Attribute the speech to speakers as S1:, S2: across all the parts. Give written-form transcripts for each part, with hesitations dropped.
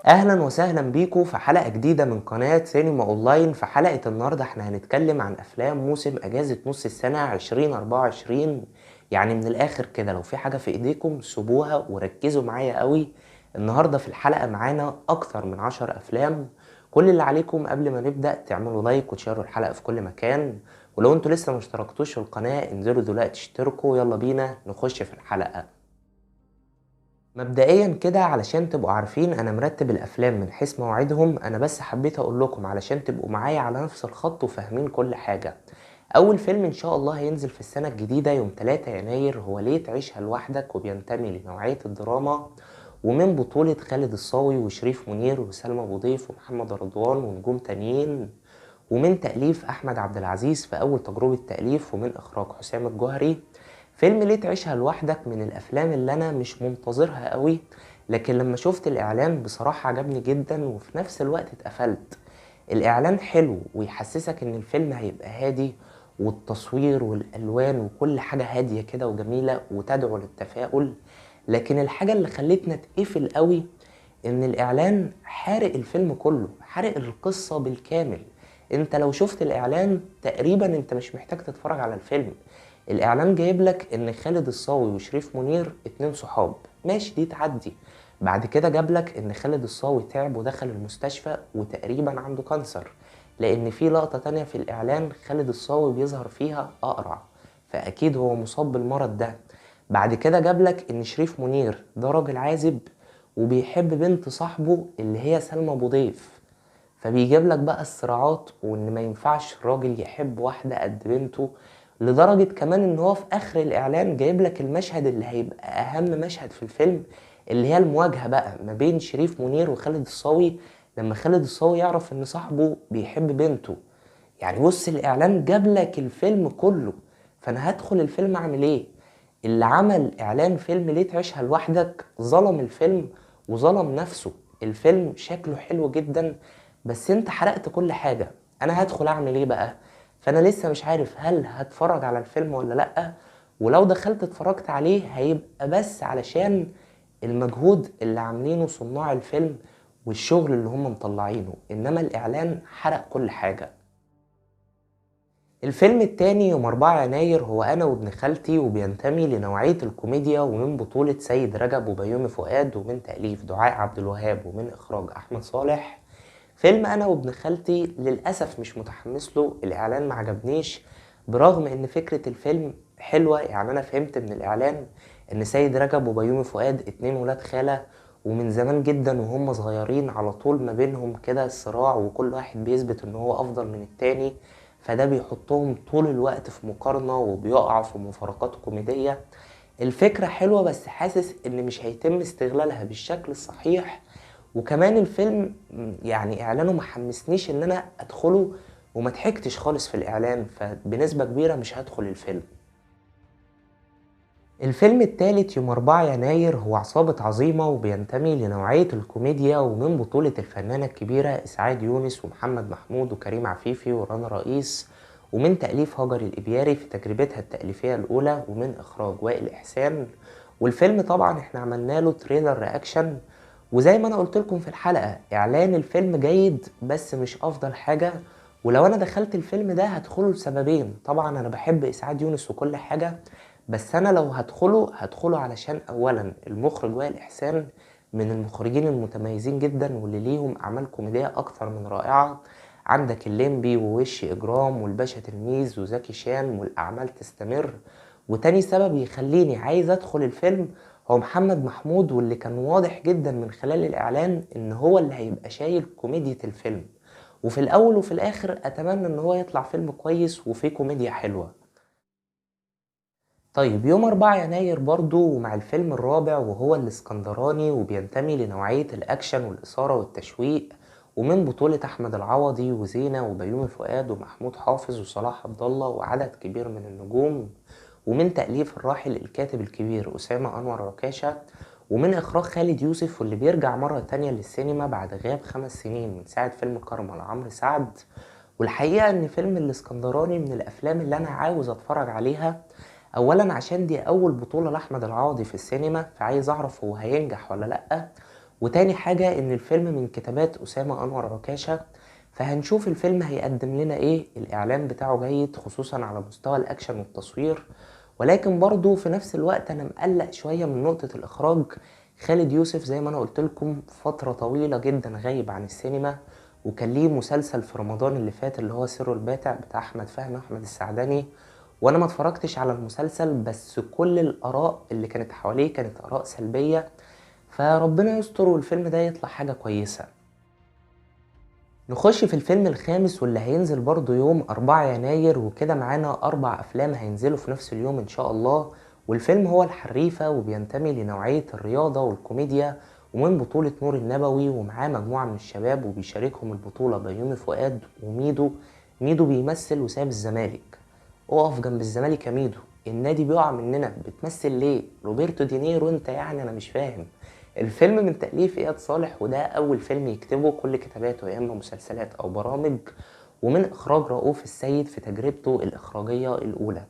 S1: اهلا وسهلا بيكم في حلقة جديدة من قناة سينما اونلاين. في حلقة النهاردة احنا هنتكلم عن افلام موسم اجازة نص السنة 2024. يعني من الاخر كده لو في حاجة في ايديكم سيبوها وركزوا معايا قوي. النهاردة في الحلقة معانا اكتر من 10 افلام. كل اللي عليكم قبل ما نبدأ تعملوا like وتشيروا الحلقة في كل مكان، ولو انتوا لسه ما اشتركتوش في القناة انزلوا دلوقتي اشتركوا. يلا بينا نخش في الحلقة. مبدئيا كده علشان تبقوا عارفين انا مرتب الافلام من حيث مواعيدهم، انا بس حبيت اقول لكم علشان تبقوا معايا على نفس الخط وفاهمين كل حاجة. اول فيلم ان شاء الله هينزل في السنة الجديدة يوم 3 يناير هو ليه تعيشها لوحدك، وبينتمي لنوعية الدراما، ومن بطولة خالد الصاوي وشريف منير وسلمى ابو ضيف ومحمد رضوان ونجوم تانيين، ومن تأليف احمد عبد العزيز في اول تجربة تأليف، ومن اخراج حسام الجوهري. فيلم ليه تعيشها لوحدك من الافلام اللي انا مش منتظرها قوي، لكن لما شفت الاعلان بصراحة عجبني جدا، وفي نفس الوقت اتقفلت. الاعلان حلو ويحسسك ان الفيلم هيبقى هادي، والتصوير والالوان وكل حاجة هادية كده وجميلة وتدعو للتفاؤل. لكن الحاجة اللي خلتنا اتقفل قوي ان الاعلان حارق الفيلم كله، حارق القصة بالكامل. انت لو شفت الاعلان تقريبا انت مش محتاج تتفرج على الفيلم. الاعلان جايب لك ان خالد الصاوي وشريف منير 2 صحاب، ماشي دي تعدي. بعد كده جاب لك ان خالد الصاوي تعب ودخل المستشفى وتقريبا عنده cancer، لان في لقطة تانية في الاعلان خالد الصاوي بيظهر فيها اقرع، فاكيد هو مصاب بالمرض ده. بعد كده جاب لك ان شريف منير ده راجل عازب وبيحب بنت صاحبه اللي هي سلمى ابو ضيف، فبيجيب لك بقى الصراعات وان ما ينفعش راجل يحب واحدة قد بنته، لدرجة كمان ان هو في اخر الاعلان جايب لك المشهد اللي هيبقى اهم مشهد في الفيلم، اللي هي المواجهة بقى ما بين شريف منير وخالد الصاوي، لما خالد الصاوي يعرف ان صاحبه بيحب بنته. يعني بص الاعلان جاب لك الفيلم كله، فانا هدخل الفيلم اعمل ايه؟ اللي عمل اعلان فيلم ليه تعيشها لوحدك ظلم الفيلم وظلم نفسه. الفيلم شكله حلو جدا بس انت حرقت كل حاجة. انا هدخل اعمل ايه بقى؟ فانا لسه مش عارف هل هتفرج على الفيلم ولا لأ، ولو دخلت اتفرجت عليه هيبقى بس علشان المجهود اللي عاملينه صناع الفيلم والشغل اللي هم مطلعينه، انما الاعلان حرق كل حاجة. الفيلم التاني يوم 4 يناير هو انا وابن خالتي، وبينتمي لنوعية الكوميديا، ومن بطولة سيد رجب وبيومي فؤاد، ومن تأليف دعاء عبد الوهاب، ومن اخراج احمد صالح. فيلم انا وابن خالتي للاسف مش متحمس له، الاعلان ما عجبنيش، برغم ان فكرة الفيلم حلوة. يعني انا فهمت من الاعلان ان سيد رجب وبيومي فؤاد 2 ولاد خالة، ومن زمان جدا وهم صغيرين على طول ما بينهم كده صراع، وكل واحد بيثبت ان هو افضل من التاني، فده بيحطهم طول الوقت في مقارنة وبيقعوا في مفارقات كوميدية. الفكرة حلوة بس حاسس ان مش هيتم استغلالها بالشكل الصحيح، وكمان الفيلم يعني اعلانه ما حمسنيش ان انا ادخله، وما ضحكتش خالص في الاعلان، فبنسبة كبيرة مش هدخل الفيلم. الفيلم الثالث يوم 4 يناير هو عصابة عظيمة، وبينتمي لنوعية الكوميديا، ومن بطولة الفنانة الكبيرة إسعاد يونس ومحمد محمود وكريم عفيفي ورانا رئيس، ومن تأليف هاجر الإبياري في تجربتها التأليفية الأولى، ومن إخراج وائل إحسان. والفيلم طبعا احنا عملنا له trailer reaction، وزي ما انا قلت لكم في الحلقة اعلان الفيلم جيد بس مش افضل حاجة. ولو انا دخلت الفيلم ده هدخله لسببين، طبعا انا بحب اسعاد يونس وكل حاجة، بس انا لو هدخله هدخله علشان اولا المخرج وائل احسان من المخرجين المتميزين جدا واللي ليهم اعمال كوميدية اكتر من رائعة، عندك الليمبي ووش اجرام والباشا تلميذ وزكي شان، والاعمال تستمر. وتاني سبب يخليني عايز ادخل الفيلم هو محمد محمود، واللي كان واضح جدا من خلال الإعلان إن هو اللي هيبقى شايل كوميديا الفيلم. وفي الأول وفي الآخر أتمنى إن هو يطلع فيلم كويس وفيه كوميديا حلوة. طيب يوم 4 يناير برضو ومع الفيلم الرابع وهو الإسكندراني، وبينتمي لنوعية الأكشن والإثارة والتشويق، ومن بطولة أحمد العوضي وزينة وبيومي فؤاد ومحمود حافظ وصلاح عبد الله وعدد كبير من النجوم، ومن تأليف الراحل الكاتب الكبير أسامة أنور عكاشة، ومن إخراج خالد يوسف، واللي بيرجع مرة تانية للسينما بعد غياب 5 سنين من ساعة فيلم كارما لعمرو سعد. والحقيقة إن فيلم الإسكندراني من الأفلام اللي أنا عاوز أتفرج عليها، أولا عشان دي أول بطولة لأحمد العوضي في السينما، فعايز أعرف هو هينجح ولا لأ، وتاني حاجة إن الفيلم من كتابات أسامة أنور عكاشة، فهنشوف الفيلم هيقدم لنا إيه. الإعلان بتاعه جيد خصوصا على مستوى الأكشن والتصوير، ولكن برضو في نفس الوقت أنا مقلق شوية من نقطة الإخراج. خالد يوسف زي ما أنا قلت لكم فترة طويلة جدا غايب عن السينما، وكان ليه مسلسل في رمضان اللي فات اللي هو سر الباتع بتاع أحمد فهمي وأحمد السعداني، وأنا ما اتفرجتش على المسلسل، بس كل الآراء اللي كانت حواليه كانت آراء سلبية، فربنا يستر والفيلم ده يطلع حاجة كويسة. نخش في الفيلم الخامس واللي هينزل برضو يوم 4 يناير، وكده معانا 4 أفلام هينزلوا في نفس اليوم إن شاء الله. والفيلم هو الحريفة، وبينتمي لنوعية الرياضة والكوميديا، ومن بطولة نور النبوي، ومعاه مجموعة من الشباب وبيشاركهم البطولة بيومي فؤاد وميدو. ميدو بيمثل وساب الزمالك، اقف جنب الزمالك يا ميدو، النادي بيقع مننا، بتمثل ليه؟ روبرتو دينيرو انت يعني، انا مش فاهم. الفيلم من تأليف إياد صالح، وده أول فيلم يكتبه، كل كتاباته يا إما مسلسلات أو برامج، ومن إخراج رؤوف السيد في تجربته الإخراجية الأولى.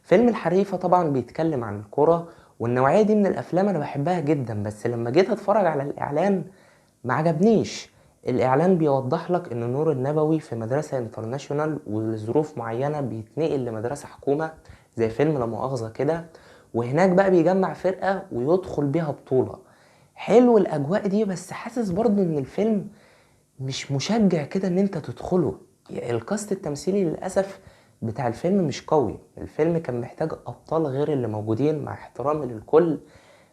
S1: فيلم الحريفة طبعا بيتكلم عن الكرة، والنوعية دي من الأفلام أنا بحبها جدا، بس لما جيت أتفرج على الإعلان ما عجبنيش. الإعلان بيوضح لك إن نور النبوي في مدرسة international، ولظروف معينة بيتنقل لمدرسة حكومة زي فيلم لا مؤاخذة كده، وهناك بقى بيجمع فرقة ويدخل بيها بطولة. حلو الأجواء دي، بس حاسس برضه إن الفيلم مش مشجع كده إن أنت تدخله. الكاست التمثيلي للأسف بتاع الفيلم مش قوي، الفيلم كان محتاج أبطال غير اللي موجودين، مع احترامي للكل،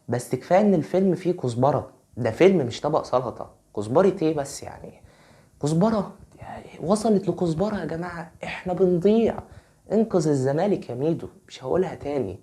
S1: بس كفاية إن الفيلم فيه كزبرة. ده فيلم مش طبق سلطة، كزبرة إيه بس يعني؟ كزبرة يعني وصلت لكزبرة يا جماعة، إحنا بنضيع. انقذ الزمالك يا ميدو، مش هقولها تاني.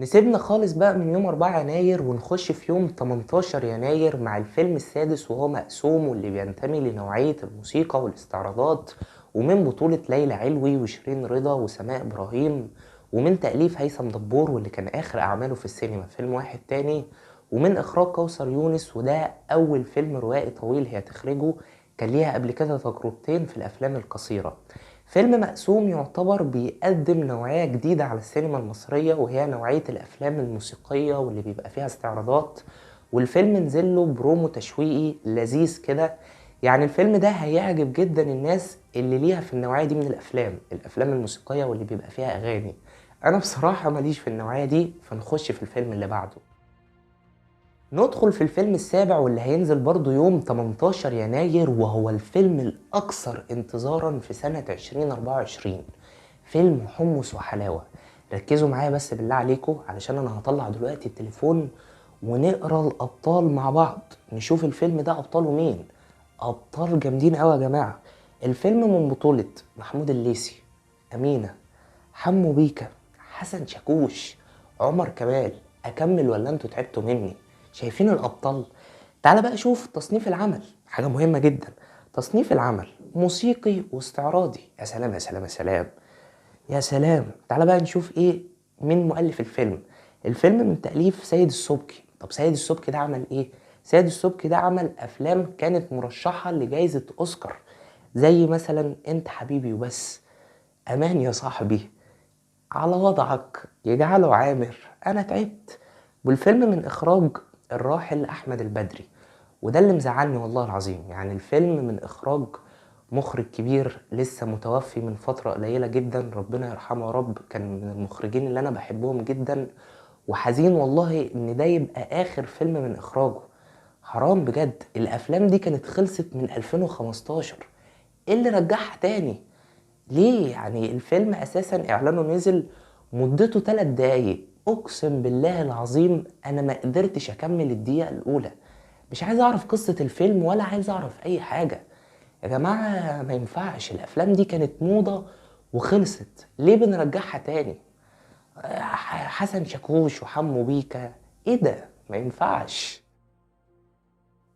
S1: نسيبنا خالص بقى من يوم 4 يناير ونخش في يوم 18 يناير مع الفيلم السادس وهو مقسوم، واللي بينتمي لنوعية الموسيقى والاستعراضات، ومن بطولة ليلى علوي وشيرين رضا وسماء إبراهيم، ومن تأليف هيثم دبور واللي كان آخر أعماله في السينما فيلم واحد تاني، ومن إخراج كوثر يونس، وده أول فيلم روائي طويل هي تخرجه، كان ليها قبل كده تجربتين في الأفلام القصيرة. فيلم مقسوم يعتبر بيقدم نوعية جديدة على السينما المصرية، وهي نوعية الأفلام الموسيقية واللي بيبقى فيها استعراضات، والفيلم نزل له برومو تشويقي لذيذ كده. يعني الفيلم ده هيعجب جدا الناس اللي ليها في النوعية دي من الأفلام، الأفلام الموسيقية واللي بيبقى فيها أغاني. أنا بصراحة ماليش في النوعية دي، فنخش في الفيلم اللي بعده. ندخل في الفيلم السابع واللي هينزل برضو يوم 18 يناير، وهو الفيلم الأكثر انتظارا في سنة 2024، فيلم حمص وحلاوة. ركزوا معايا بس بالله عليكم، علشان أنا هطلع دلوقتي التليفون ونقرأ الأبطال مع بعض، نشوف الفيلم ده أبطاله مين. أبطال جامدين أوي يا جماعة. الفيلم من بطولة محمود الليثي، أمينة، حمو بيكا، حسن شاكوش، عمر كمال. أكمل ولا أنتوا تعبتوا مني؟ شايفين الأبطال؟ تعال بقى شوف تصنيف العمل، حاجة مهمة جدا. تصنيف العمل موسيقي واستعراضي. يا سلام يا سلام يا سلام يا سلام. تعال بقى نشوف ايه مين مؤلف الفيلم. الفيلم من تأليف سيد السبكي. طب سيد السبكي ده عمل ايه؟ سيد السبكي ده عمل أفلام كانت مرشحة لجائزة أوسكار، زي مثلا انت حبيبي وبس، أمان يا صاحبي، على وضعك، يجعله عامر، أنا تعبت. والفيلم من إخراج الراحل أحمد البدري، وده اللي مزعلني والله العظيم. يعني الفيلم من إخراج مخرج كبير لسه متوفي من فترة قليلة جدا، ربنا يرحمه يا رب، كان من المخرجين اللي أنا بحبهم جدا، وحزين والله إن ده يبقى آخر فيلم من إخراجه. حرام بجد، الأفلام دي كانت خلصت من 2015، إيه اللي رجعها تاني؟ ليه؟ يعني الفيلم أساسا إعلانه نزل مدته 3 دقايق، أقسم بالله العظيم أنا ما قدرتش أكمل الدقيقة الأولى. مش عايز أعرف قصة الفيلم ولا عايز أعرف أي حاجة يا جماعة، ما ينفعش. الأفلام دي كانت موضة وخلصت، ليه بنرجعها تاني؟ حسن شاكوش وحمو بيكا، إيه ده؟ ما ينفعش.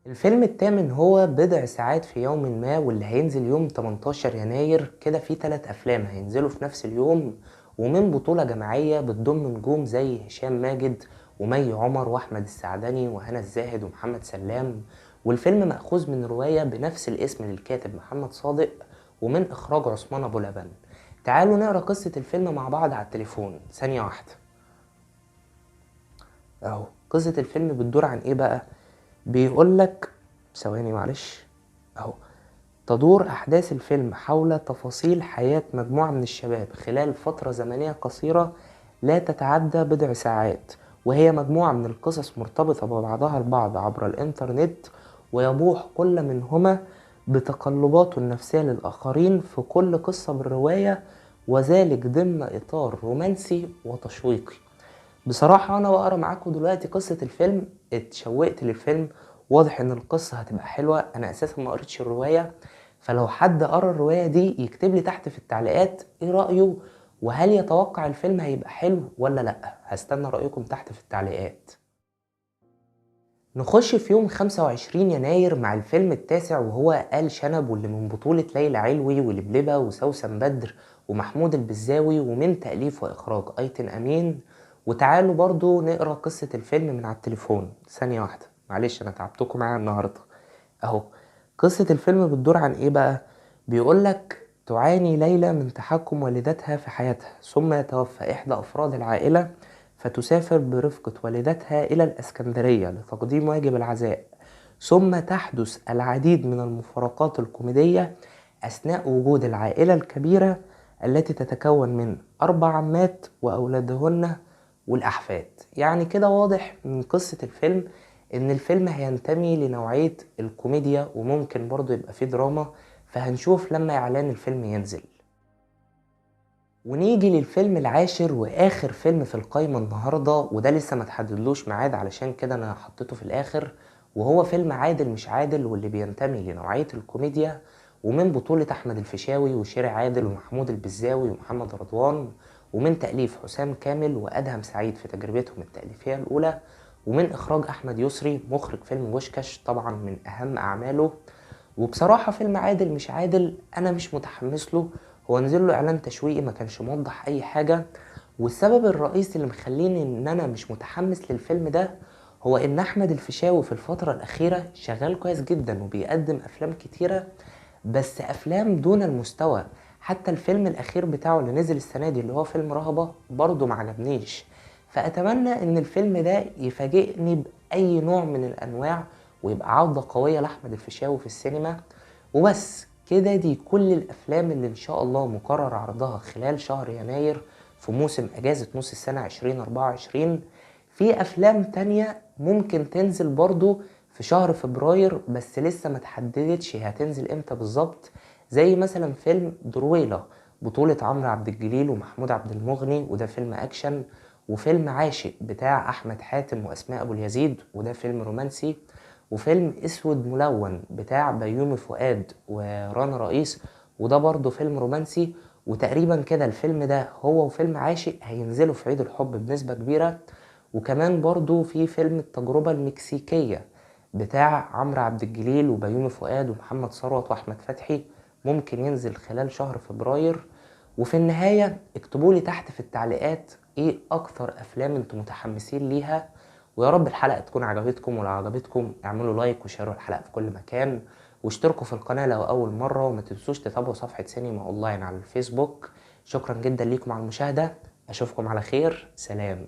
S1: الفيلم الثامن هو بضع ساعات في يوم ما، واللي هينزل يوم 18 يناير. كده في 3 أفلام هينزلوا في نفس اليوم، ومن بطولة جماعية بتضم نجوم زي هشام ماجد ومي عمر وأحمد السعدني وهنا الزاهد ومحمد سلام. والفيلم مأخوذ من رواية بنفس الاسم للكاتب محمد صادق، ومن إخراج عثمان أبو لبن. تعالوا نقرأ قصة الفيلم مع بعض على التليفون، ثانية واحدة. أهو قصة الفيلم بتدور عن ايه بقى؟ بيقولك ثواني معلش اهو. تدور أحداث الفيلم حول تفاصيل حياة مجموعة من الشباب خلال فترة زمنية قصيرة لا تتعدى بضع ساعات، وهي مجموعة من القصص مرتبطة ببعضها البعض عبر الإنترنت، ويبوح كل منهما بتقلباته النفسية للآخرين في كل قصة بالرواية، وذلك ضمن إطار رومانسي وتشويقي. بصراحة أنا بقرأ معاكم دلوقتي قصة الفيلم اتشوقت للفيلم، واضح إن القصة هتبقى حلوة. أنا أساسا ما قريتش الرواية، فلو حد قرأ الرواية دي يكتب لي تحت في التعليقات إيه رأيه، وهل يتوقع الفيلم هيبقى حلو ولا لأ. هستنى رأيكم تحت في التعليقات. نخش في يوم 25 يناير مع الفيلم التاسع، وهو آل شنب، واللي من بطولة ليلى علوي ولبلبة وسوسن بدر ومحمود البزاوي، ومن تأليف وإخراج أيتن أمين. وتعالوا برضو نقرأ قصة الفيلم من على التليفون، ثانية واحدة معلش أنا تعبتكم معايا النهاردة أهو. قصة الفيلم بتدور عن إيه بقى؟ بيقولك تعاني ليلى من تحكم والدتها في حياتها، ثم يتوفى إحدى أفراد العائلة، فتسافر برفقة والدتها إلى الإسكندرية لتقديم واجب العزاء، ثم تحدث العديد من المفارقات الكوميدية أثناء وجود العائلة الكبيرة التي تتكون من 4 عمات وأولادهن والأحفاد. يعني كده واضح من قصة الفيلم إن الفيلم هينتمي لنوعية الكوميديا، وممكن برضو يبقى فيه دراما، فهنشوف لما إعلان الفيلم ينزل. ونيجي للفيلم العاشر وآخر فيلم في القايمة النهاردة، وده لسه ما تحددلوش ميعاد علشان كده أنا حطيته في الآخر، وهو فيلم عادل مش عادل، واللي بينتمي لنوعية الكوميديا، ومن بطولة أحمد الفيشاوي وشيري عادل ومحمود البزاوي ومحمد رضوان، ومن تأليف حسام كامل وأدهم سعيد في تجربتهم التأليفية الأولى، ومن إخراج أحمد يسري مخرج فيلم بوشكاش طبعا من أهم أعماله. وبصراحة فيلم عادل مش عادل أنا مش متحمس له، هو نزل له إعلان تشويقي ما كانش موضح أي حاجة، والسبب الرئيسي اللي مخليني إن أنا مش متحمس للفيلم ده هو إن أحمد الفيشاوي في الفترة الأخيرة شغال كويس جدا وبيقدم أفلام كتيرة، بس أفلام دون المستوى. حتى الفيلم الأخير بتاعه اللي نزل السنة دي اللي هو فيلم رهبة برضه ما عجبنيش، فأتمنى إن الفيلم ده يفاجئني بأي نوع من الأنواع ويبقى عودة قوية لأحمد الفيشاوي في السينما. وبس كده، دي كل الأفلام اللي إن شاء الله مقرر عرضها خلال شهر يناير في موسم أجازة نص السنة 2024. في أفلام تانية ممكن تنزل برضو في شهر فبراير بس لسه ما تحددتش هتنزل امتى بالظبط، زي مثلا فيلم درويلة بطولة عمرو عبد الجليل ومحمود عبد المغني، وده فيلم أكشن، وفيلم عاشق بتاع أحمد حاتم وأسماء أبو اليزيد، وده فيلم رومانسي، وفيلم اسود ملون بتاع بيومي فؤاد ورانا رئيس، وده برضه فيلم رومانسي. وتقريبا كده الفيلم ده هو وفيلم عاشق هينزلوا في عيد الحب بنسبة كبيرة. وكمان برضه في فيلم التجربة المكسيكية بتاع عمرو عبد الجليل وبيومي فؤاد ومحمد ثروت واحمد فتحي، ممكن ينزل خلال شهر فبراير. وفي النهاية اكتبولي تحت في التعليقات ايه اكتر افلام انتم متحمسين ليها، ويا رب الحلقة تكون عجبتكم، ولو عجبتكم اعملوا لايك وشيروا الحلقة في كل مكان، واشتركوا في القناة لو أول مرة، وما تنسوش تتابعوا صفحة سينما أونلاين على الفيسبوك. شكرا جدا ليكم على المشاهدة، أشوفكم على خير، سلام.